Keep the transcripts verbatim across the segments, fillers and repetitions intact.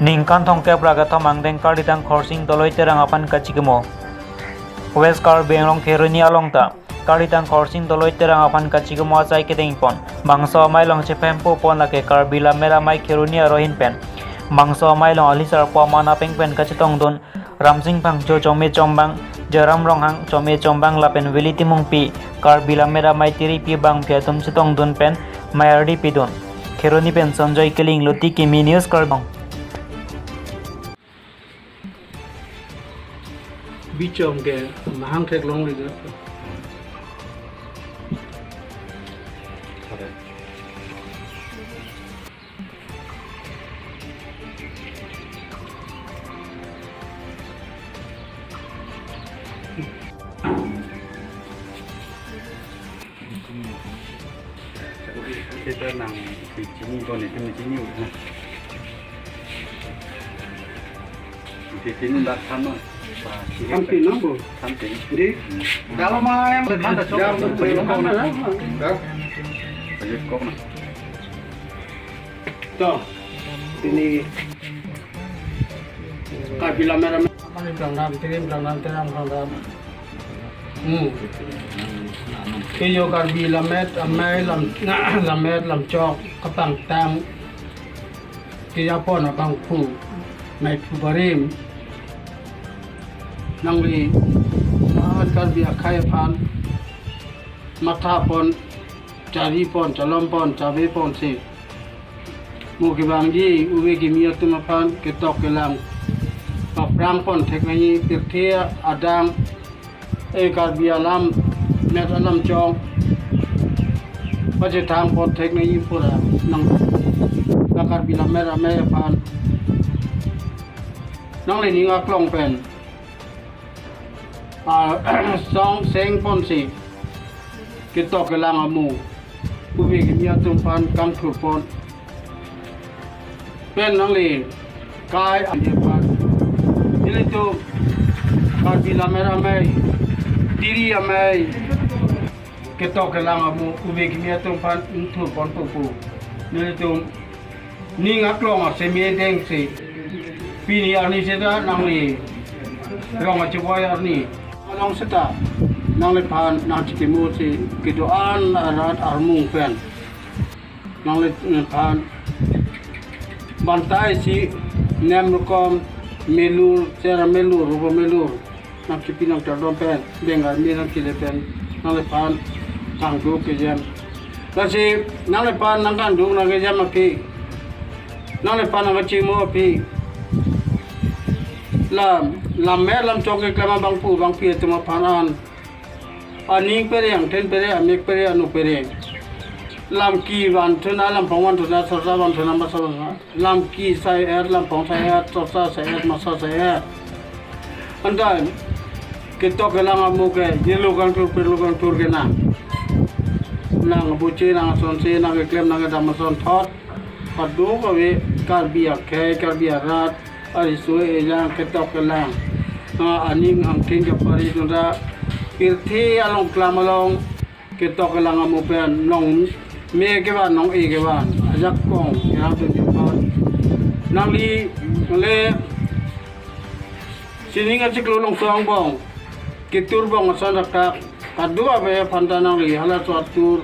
Ningkan thomkep ra kethom angdeng Karlitang Khorsing Doloi Terang aphan kachikimo. West Karbi Anglong Kheroni along ta Karlitang Khorsing Doloi Terang aphan kachikimo achai kedengpon. Bangso amei along chepempo pon lake Karbi Lammet Amei Kheroni arohin pen bangso amei along alisarpo aman apeng pen kachetongdun Ramsing Phangcho, Chome Chombang, Jaram Ronghang, Chome Chombang lapen Willy Timungpi, Karbi Lammet Amei tiripi bangpi atum chetongdun pen mei ardi pidun. Kheroni pen Sanjoy Killing, Luti Kimi, News Karbi Anglong. Bichom ke mahang theklongle. Kita nang chini ko ni, chini chini. Chini dak sama. Something, no, bro? Something. Di? Kalau mau yang, yang, yang, Ayo, kok na. To, ini Karbi Lammet Amei. Mana bilang ram, tirim bilang ram, tiram bilang ram. Hmm. Keyo Karbi Lammet Amei, lam, Lammet Lamchok kapangtang. Kejapon abangphu, meiphu barim. Nangli, ah, Karbi akhei aphan mathapon, charipon, chalompon, chaveponsi mo kevangji ove kimi atum aphan ketok kelang paprangpon thek nangji, pirthe adang, e Karbi alammet alamchong pachethangpon thek nangji pura nang la Karbi Lammet Amei aphan nangli ning aklong pen, ah, song sengponsi ketok kelang amo ove kimi atum aphan kangthurpon pen nangli kai anje aphan. Nelitum Karbi Lammet Amei, tiri amei, ketok kelang amo ove kimi atum aphan ingthurponpo pu nelitum ning aklong aseme dengsi pini arni seta nangli rong acheboi arni along seta nangliphan nangchikimosi kedo-an arat armung pen nangliphan bantai si nem rokom melur, sera melur, rubo melur nangchipi nangtardom pen, beng armi nangkele pen, nangliphan kangduk kejem. Lasi nangliphan nangkangduk nangkejem aphi, nangliphan nangkachimo aphi, la, lammet lamchong keklem abangphu bangpi atum aphan an aning pere, angthin pere, amek pere, anu pere. Lamki vanthuna, lampong vanthuna, sorsa vanthuna, masa vanthuna. Lamki sai-et, lampong sai-et, sorsa sai-et, masa sai-et. Anta ketok kelang amo ke, yelo kangthur, pelo kangthur ke nang. Nang buchi, nang asonsi, nang keklem, nang kedam asonthot. Kadokave Karbi akhei, Karbi arat, ariso ejang ketok kelang, ah, aning angthin kapari tunda, pirthe along klam along ketok kelang amo pen nongme kevan, nong-e kevan, ajakong kerap dun kevan. Nangli le sining achiklo longso angbong ketur bong ason raktak kadokave aphan ta nangli halaso atur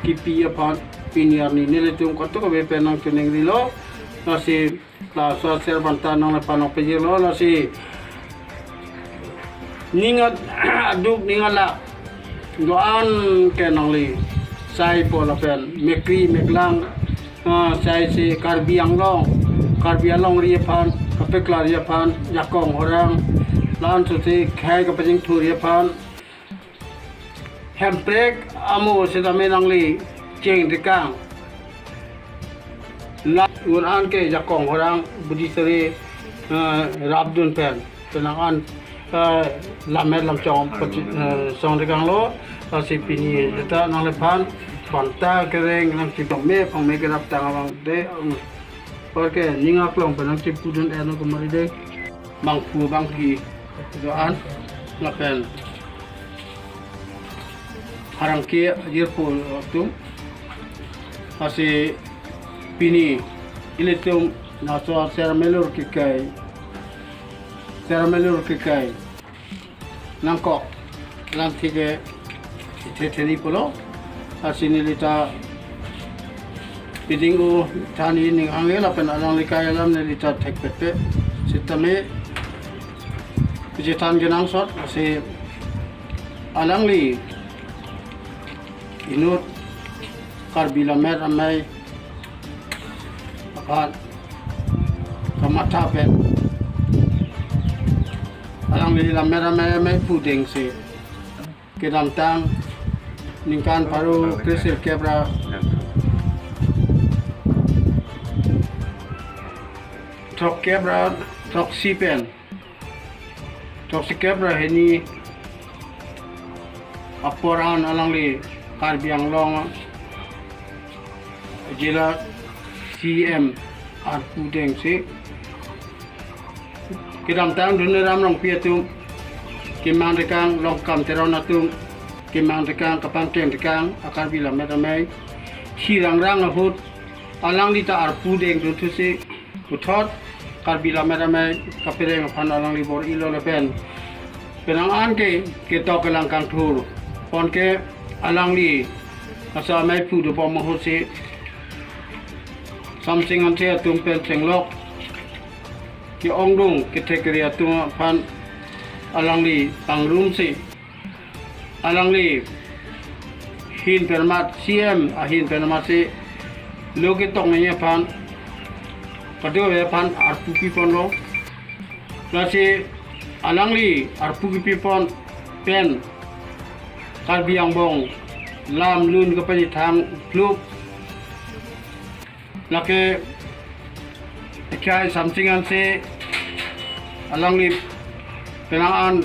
kipi aphan pini arni nelitum kadokave pen nangchiningri lo. Lasi laso aser aphan ta nangliphan nangpajirlo, lasi ning ad-, aduk ning alak do-an ke nangli saipo lapen mekri meklang, ah, saisi Karbi Anglong, Karbi alongri aphan, kapeklarji aphan, jakong horang, la-an susi khei kapachingthurji aphan, hemprek amo setame nangli chengrekang. La un-an ke jakong horang budi seri, eh, rapdun pen, penang an, eh, lammet lamchong pati, eh, songrekanglo, lasi pini jeta nangliphan banta kereng nangchipangme pangme kerap tang abang de, um, orke ning aklong pen nangchipudun eno kemari de. Bangphu bangpi do-an lapen harangke ajirpo atum. Lasi pini ilitum Laso aser amelur kekai, aser amelur kekai nangkok, lamthe ke ithe theni pulo. Lasi nelita piding-o than-i ning hanghe lapen alangli kai alam nelita thekpet pe. Sitame pachethan kenangsot, lasi alangli inut Karbi Lammet Amei aphan kamatha pen alangli Lammet Amei, Amei pudeng si kedamtang ningkan pharo kresirkep ra throkkep ra throksi pen throksikep ra hini apor an alangli Karbi Anglong jila C M arpu deng si kedamtang Doniram Rongpi atum kemang tekang, Longkam Teron atum kemang tekang, kapangteng tekang a-Karbi Lammet Amei, si rangrang ahut alangli ta arpu dengdun thusi puthot Karbi Lammet Amei kapereng aphan alangli bor-ilo lapen penang an ke ketok kelang kangthur pon ke alangli asa amei phu dobom ahut si Samsing Hanse atum pen chenglok ke-ongdung kethek kere atum aphan alangli pangrum si alangli hin pen amat, C M ahin pen amat si lo ketok nangji aphan, kadokave aphan arpu piponlo. Lasi alangli arpu kepipon pen Karbi angbong lam lun kapani thang plup. Lake ikai Samsing Hanse alangli penang an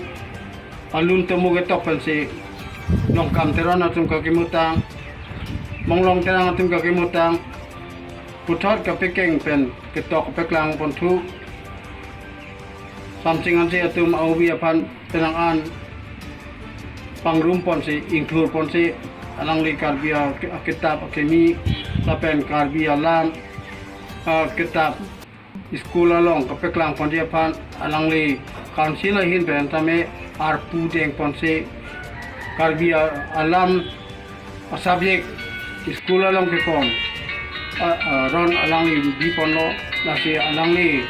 alun temu ketok pensi Longkam Teron atum kakimutang, Monglong Terang atum kakimutang, puthot kapekeng pen ketok peklang ponthu. Samsing Hanse atum aubi aphan penang an pangrum ponsi, ingthur ponsi, alangli Karbi a-, akitap akimi, lapen Karbi alam, ah, kitap school along kapeklang ponji aphan, alangli council ahin pen tame arpu deng ponsi, Karbi a-, alam a-subject school along kepon, a, a, ron alangli biponlo, lasi alangli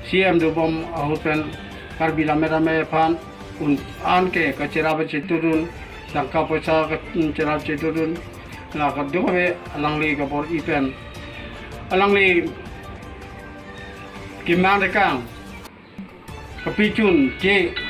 C M dobom ahut pen Karbi Lammet Amei aphan un an ke kacherap chetudun, tangka poisa kacherap chetudun, la kadokave alangli kabor-i pen alangli kemang tekang kapichun che